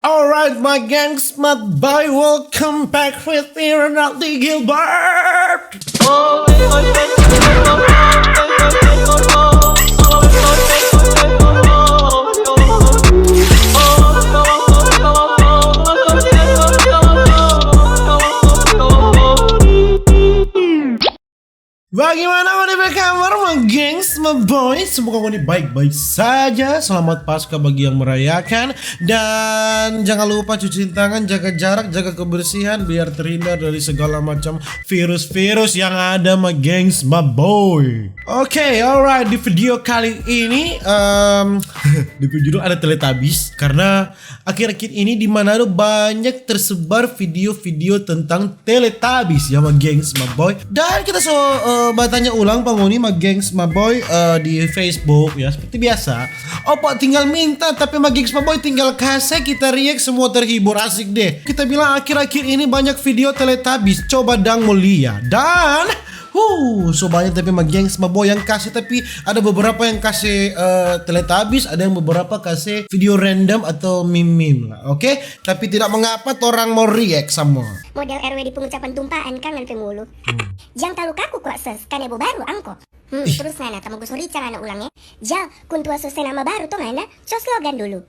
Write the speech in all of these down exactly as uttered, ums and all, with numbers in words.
Alright, my gangs, my boy, welcome back with me, Ronaldo Gilbert. Bagaimana ngoni pe kabar, my gangs, my boy? Semoga ngoni baik-baik saja. Selamat Paskah bagi yang merayakan. Dan jangan lupa cuci tangan, jaga jarak, jaga kebersihan, biar terhindar dari segala macam virus-virus yang ada, my gangs, my boy. Oke, alright, di video kali ini, em, di judul ada Teletubbies, karena akhir-akhir ini di Manado banyak tersebar video-video tentang Teletubbies ya, my gangs, my boy. Dan kita so, eh, batanya ulang pa ngoni, my gangs, my boy, eh, di Facebook ya, seperti biasa. Opo tinggal minta, tapi my gangs, my boy tinggal kase kita react, semua terhibur, asik deh. Kita bilang akhir-akhir ini banyak video Teletubbies, coba dang mo lia. Dan, huh, so banyak tapi my gangs, my boy yang kase, tapi ada beberapa yang kase, eh, Teletubbies, ada yang beberapa kase video random atau meme-meme lah, oke? Tapi tidak mengapa, torang mo react samua. Model R W di pengucapan tumpaan, kangen pe mulu. Hmm. Jang talu kaku kwa ses, kane bo baru angko. Hmm, terus ngana, tamo gosor rica ngana ulang, eh. Jang, kun tua so se nama baru to ngana, so slogan dulu.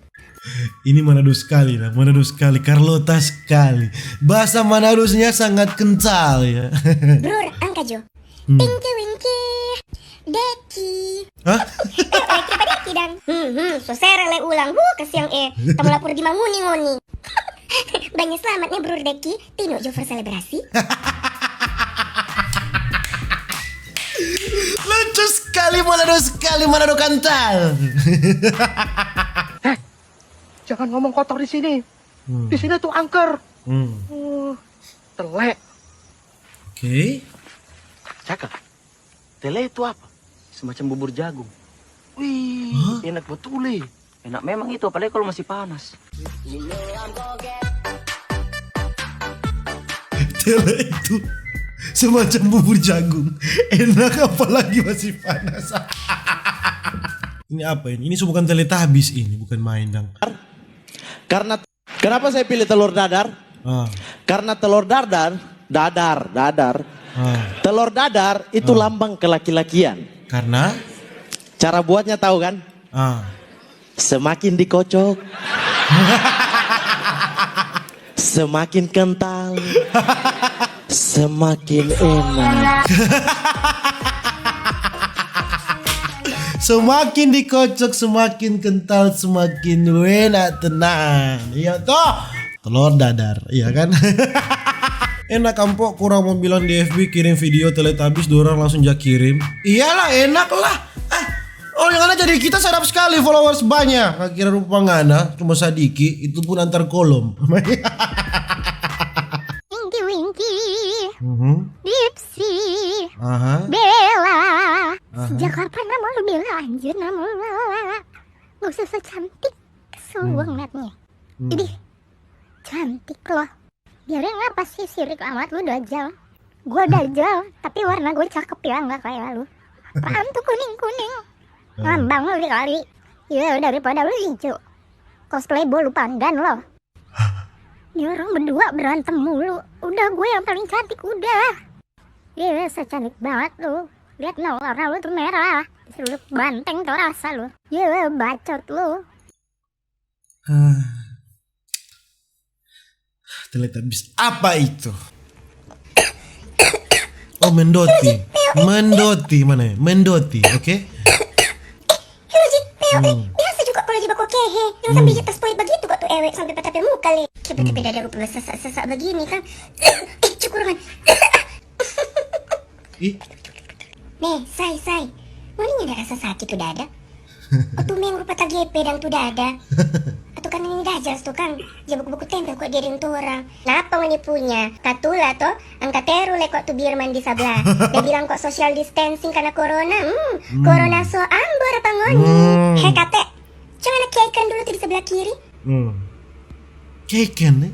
Ini Manado sekali lah, Manado sekali, Carlota sekali. Bahasa Manadosnya sangat kental ya. Brur, angka jo. Hmm. Tinky Winky, Deki. Hah? Eh, Deki pa Deki dang. Hmm, hmm, so sere le ulang. Huh, kasiang eh. Tamo lapor di manguni ngoni. Banya slamat ne, Brur Deki. Tino jo for selebrasi. Lucu sekali, Manado sekali, Manado kantal. Eh, jangan ngomong kotor di sini. Hmm. Di sini tuh angker. Hmm. Uh, tele. Oke. Cakep. Tele itu apa? Semacam bubur jagung. Wih, hah? Enak betul, eh. Enak memang itu, apalagi kalau masih panas. Tele itu semacam bubur jagung. Enak apalagi masih panas. Ini apa ini? Ini so bukan Teletubbies ini, bukan main dang. Karena Kenapa saya pilih telur dadar? Ah. Karena telur dadar, dadar, dadar. Ah. Telur dadar itu, ah, lambang kelaki-lakian. Karena? Cara buatnya tahu kan? Ah. Semakin dikocok, semakin kental, semakin enak. Semakin dikocok, semakin kental, semakin enak, tenang. Iya toh? Telur dadar, iya kan? Enak ampo, kurang mo bilang di F B kirim video Teletubbies, dorang langsung ja kirim. Iyalah, enak lah. Ah, oh, yang ada jadi kita sadap sekali, followers banyak. Kira rupa ngana, cuma sadiki, itu pun antar kolom. Winky Winky, mhm, Dipsy, aha, Bella. Aha. Sejak kapan nama lu Bella, anjir, nama lu Bella? Gak usah so cantik, kesel gua ngeliatnya. Hmm. Idih, cantik loh. Biarin lah, pasti sirik amat lu, Dajjal. Gua Dajjal, tapi warna gua cakep ya, nggak kayak lu. Apaan tuh kuning-kuning? Hmm. Ngambang lu dikali. Iya, daripada lu hijau. Cosplay bolu pandan lo. Ini orang berdua berantem mulu. Udah, gue yang paling cantik, udah. Iya, so cantik banget lu. Lihat no, warna lu tuh merah. Seluruh banteng tuh rasa lu. Iya, bacot lu. Ah. Teletubbies apa itu? Oh, mendoti. Mendoti mana ya? Mendoti, oke? Hello, Jit. Peo, eh, hmm, biasa juga kalau di bako kehe. Yang sampai, hmm, tas poit begitu kok tuh ewe sampai patah pe muka le. Kita tapi dada rupa sesak-sesak begini kan. Eh, cukur kan. Ih. Nih, Sai, Sai. Ngoni nyanda rasa sakit tu dada? Oh, tumeng rupa tagepe dang tu dada. Atu kan ini Dajjal tu kan. Ja buku-buku tempel kok dia deng torang. Napa ngoni punya? Katula to, angka teru le kok tu birman di sabla. Dia bilang kok social distancing karena corona. Hmm, hmm, corona so ambor apa ngoni? Hmm. He kate, coba na kiaikan dulu tu di sebelah kiri. Hmm. Keken, eh?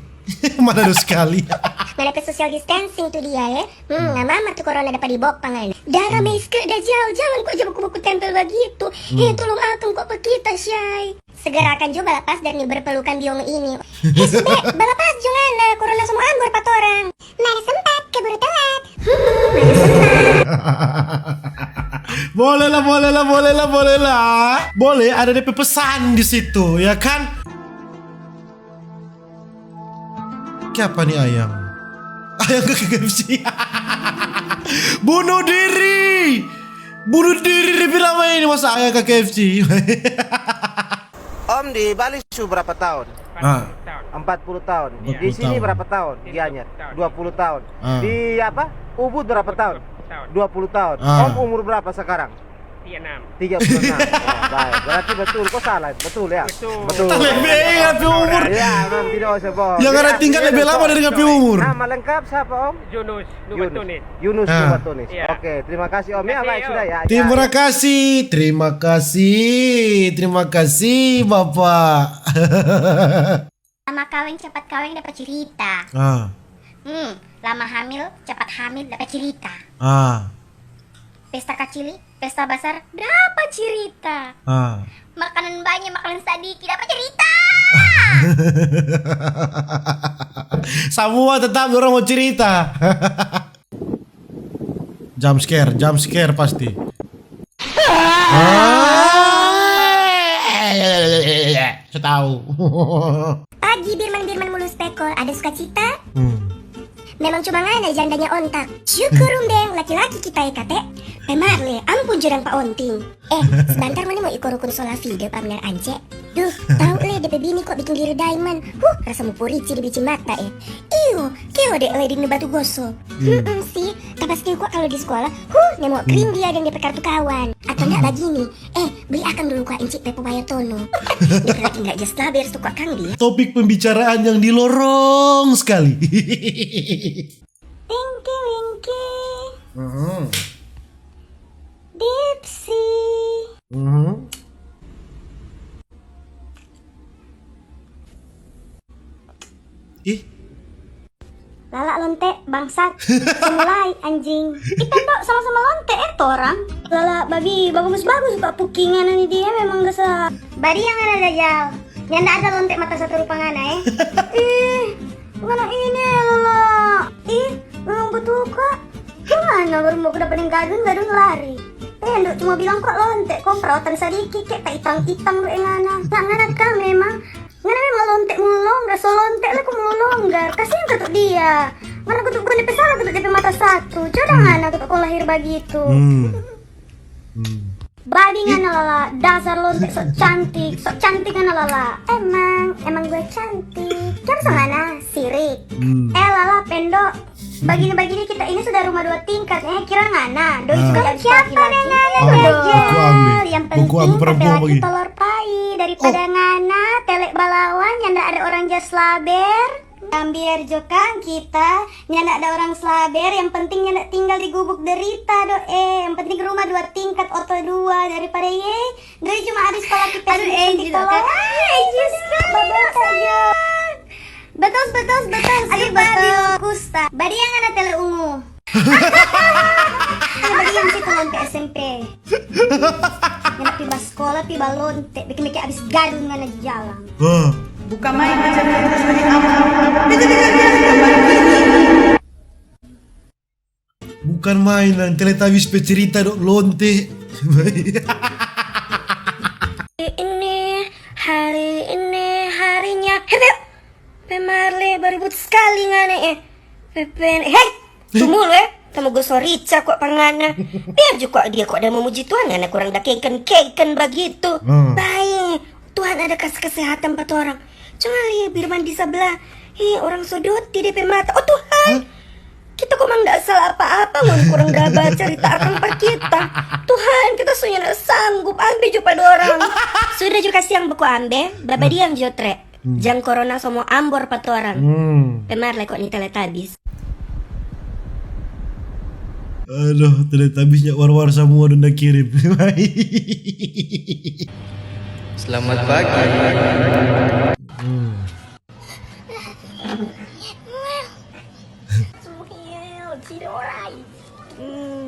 Mana ada sekali. Ngana pe social distancing tu dia, eh? Hmm, hmm, na mama tu corona dapa di bok pa ngana. Dara, hmm, meiske Dajjal, jangan kok ja baku-baku tempel bagitu. Hmm. He, tolong akang kok pa kita, Syai. Segerakan jo balapas dari ni berpelukan biong ini. Hei, sude, balapas jo ngana, corona so mo ambor pa torang. Mana sempat, keburu telat. Hmm, mana sempat. Boleh lah, boleh lah, boleh lah, boleh lah. Boleh, ada depe pesan di situ, ya kan? Kiapa ni ayang? Ayang ke K F C. Bunuh diri. Bunuh diri depe lama ini, masa ayang ke K F C? Om, di Bali su berapa tahun? Ah. Empat puluh tahun. Empat puluh tahun. Di sini berapa tahun? Gianyar? Dua puluh tahun. Ah. Di apa? Ubud berapa tahun? Dua puluh tahun. Ah. Om umur berapa sekarang? Tiga puluh enam. Tiga puluh enam. Ya, baik. Berarti betul. Kok salah? Betul, ya? Betul. Betul. Lebe ingat pe umur. Ya, Om, tidak usah bohong. Yang ada tinggal lebih lama dari ngapi umur. Nama lengkap siapa, Om? Yunus Nubatunis. Yunus Nubatunis. Iya. Oke, terima kasih, Om. Ya, baik, sudah, ya. Terima kasih, terima kasih, terima kasih, Bapak. Lama kaweng, cepat kaweng, dapa cirita. Ah. Hmm, lama hamil, cepat hamil, dapa cirita. Ah. Pesta kacili, pesta basar, dapa cirita. Ah. Makanan banya, makanan sadiki, dapa cirita. Samua tetap dorang mo cirita. Jump scare, jump scare pasti. Ah. Saya tahu. Pagi, Birman-Birman mulus pekol, ada sukacita? Hmm. Memang cuma ngana jandanya ontak. Syukur, hmm, deng, laki-laki kita e kate. Pe Marle, ampun jo dang pa onting. Eh, sebentar ngoni mo iko rukun sola video pa Amner Ance. Duh, tau le, depe bini kok biking diri diamond. Huh, rasa mo purici di biji mata, eh. Iyo, keo de le deng batu gosok. Hmm. Hmm, si, tapas keo kwa kalu di skola, huh, nemo krim dia deng depe kartu kawan. Atau ndak bagini, eh, bli akang dulu kwa encik pe pepaya tono. Depe laki nggak jas laber tu kwa kang dia. Topik pembicaraan yang di lorong sekali. Tinky Winky. Mhm. Dipsy. Mhm. Ih. Lala lonte, bangsat. Mulai, anjing. Ih, tendo sama-sama lonte, eh, torang. Lala, babi, bagus-bagus, Pak Puki, ngana ni dia memang gasa. Bari yang ada dajal. Nyanda ada lonte mata satu rupa ngana, eh. Ih, ngana ini, Lala. Ih, memang betul, Kak. Ngana baru mo dapa deng gadun, gadun lari. Eh, ndo cuma bilang kok lonte, kong perawatan sadiki, kek ta itang-itang do, eh, ngana. Nah, ngana ka memang. Ngana memang lonte mulu longgar, so lonte lah kong mulu longgar. Kasihan ka tu dia. Ngana kutu bukan depe salah, kutu depe mata satu. Coba ngana kutu kong lahir bagitu. Hmm. Hmm. Babi ngana Lala, dasar lonte sok cantik, sok cantik ngana Lala. Emang, emang gue cantik. Kiapa so ngana? Sirik. Hmm. Eh Lala, Pendo, bagini-bagini kita ini sudah rumah dua tingkat, eh, kira ngana. Doi juga kiapa laki-laki. Yang penting tapi laki tolor pai daripada ngana, telek balawan, nyanda ada orang jas laber. Ambiar jo kang kita, nyanda ada orang slaber, yang penting nyanda tinggal di gubuk derita do, eh. Yang penting rumah dua tingkat, oto dua, daripada ye, doi cuma abis kolaki. Aduh, eh, gitu kan. Betul, betul, betul. Aduh, betul. Kusta. Badiang ada tele ungu. Coba diam situ lonte S M P. Ngana pi ba skola, pi ba lonte, bikin-bikin abis gadun ngana di jalang. Hah. Buka main macam itu dari awal. Dia jadi kan dia sudah begini. Bukan main, nang Teletubbies pe cerita dok lonte. Ini hari ini harinya. Hei, Pe Marle, baribut skali ngana, eh. Pepen, hei! Tumulu, eh. Tamo goso rica kwa pa ngana. Biar jo kwa dia kwa da memuji Tuhan, ngana kurang da keken-keken bagitu. Hmm. Bae, Tuhan ada kas kesehatan pa torang. Cuma lia Birman di sabla. Hei, orang so doti depe mata. Oh, Tuhan! Hah? Kita komang nda salah apa-apa, ngoni kurang da bacarita akang pa kita. Tuhan, kita so nyanda sanggup, ambe jo pa dorang. Sudah jo kasiang beko ambe, babadiang jo tre. Hmm. Jang corona so mo ambor pa torang. Hmm. Pe Marle kwa ni Teletubbies. Aduh, Teletubbiesnya war-war samua dong da kirim. Selamat pagi. Hmm.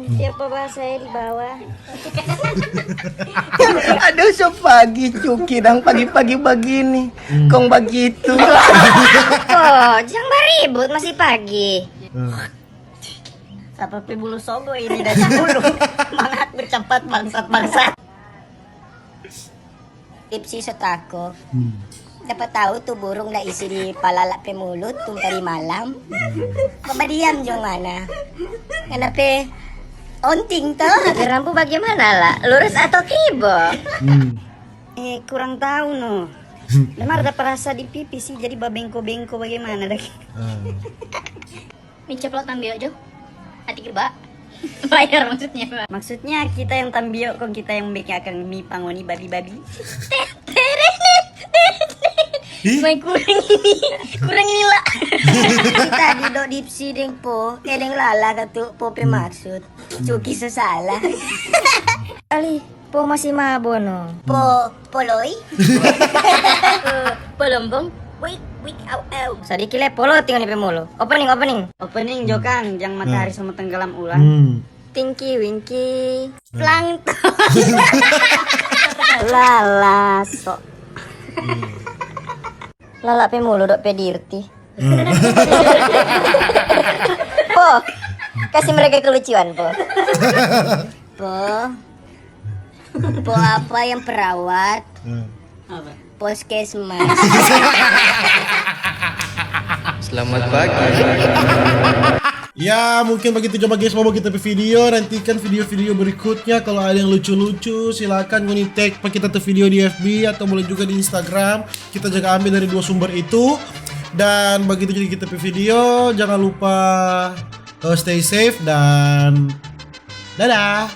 Siapa bahasa saya di bawah? Aduh, so pagi, Cuki, dang pagi-pagi bagini. Kong bagitu. Oh, jangan baribut, masih pagi. Sapa pe bulu sogo ini dari dulu. Mangat bercepat bangsat-bangsat. Tipsi so tako. Dapa tahu tu burung da isi di palala pe mulut tu tadi malam. Kok badiam jo mana? Ngana pe onting to? Rambu bagaimana la? Lurus atau kribo? Eh, kurang tahu no. Memang ada perasa di pipi sih, jadi babengko-bengko bagaimana dah. Mi caplok tambio jo. Hati geba. Bayar maksudnya. Maksudnya kita yang tambio, kong kita yang bikin akang mi pangoni babi-babi. Main kurang ini, kurang ini la. Kita di do dipsi deng po, eh deng lala katu po pe maksud. Cuki sesala. Ali, po masih mabo no. Po poloi. Po lombong. Wik wik au au. Sadiki le polo tinggal di pe mulu. Opening, opening. Opening jo kang, jang matahari sama tenggelam ulang. Tinky Winky. Plankton. Lala so. Lala pe mulu dok pe dirty. Po, kasih mereka kelucuan po. Po. Po apa yang perawat? Puskesmas. Selamat pagi. Ya, mungkin begitu coba guys, mau kita pe video. Nantikan video-video berikutnya. Kalau ada yang lucu-lucu, silakan ngoni tag pa kita tu video di F B atau boleh juga di Instagram. Kita juga ambil dari dua sumber itu. Dan begitu jadi kita pe video. Jangan lupa eh, stay safe dan dadah.